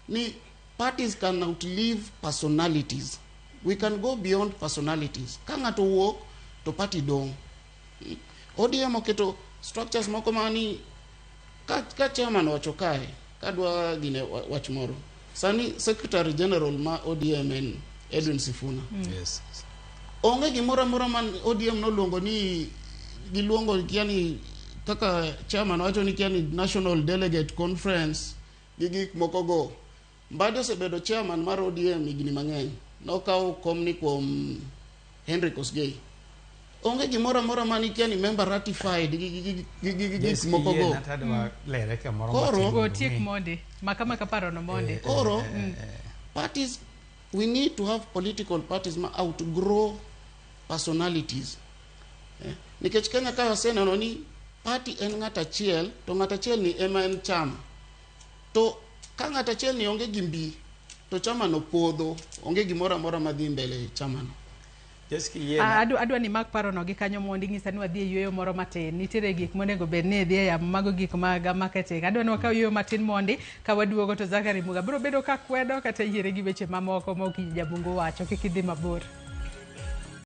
Ni parties can outlive personalities. We can go beyond personalities. Ka ng'ato wuok to party dong'. ODM oketo structures moko mani ka chairman owacho kae kadwa gine wach moro. Sani Secretary General ma ODM en Edwin Sifuna. Onge gimoro amora man ODM noluongo ni giluongo kiani kaka chairman wacho ni kiani National Delegate Conference gi gik moko go. Mbadi osebedo chairman mar ODM higni mang'eny. Nokawo komni kuom Henry Kosgei. Onge gimoro amora man ikia ni member ratified gi gik moko go. Lere kamoro. Koro Otiek mondi. Maka maka paro no mondi. Koro parties, we need to have political parties ma outgrow personalities. Nikech Kenya ka waseneno ni party en ng'at achiel to ng'at achiel ni ema en chama. To ka ng'at achiel ni onge gi mbi to chama no podho, onge gimoro amora madhi mbele e chama no. Adwa ni mak parono gi kanyo mondi ng'isa ni wadhi e yueyo moro matin. Nitiere gik monego bed ni idhi e yamo mago gik mag marketing. Adwa ni wakaw yueyo matin mondi ka waduogo to Zachary Muga biro bedo ka kwedo kata yiere gi weche mamoko ma Okinyi Jabungu wacho. Kik idhi mabor.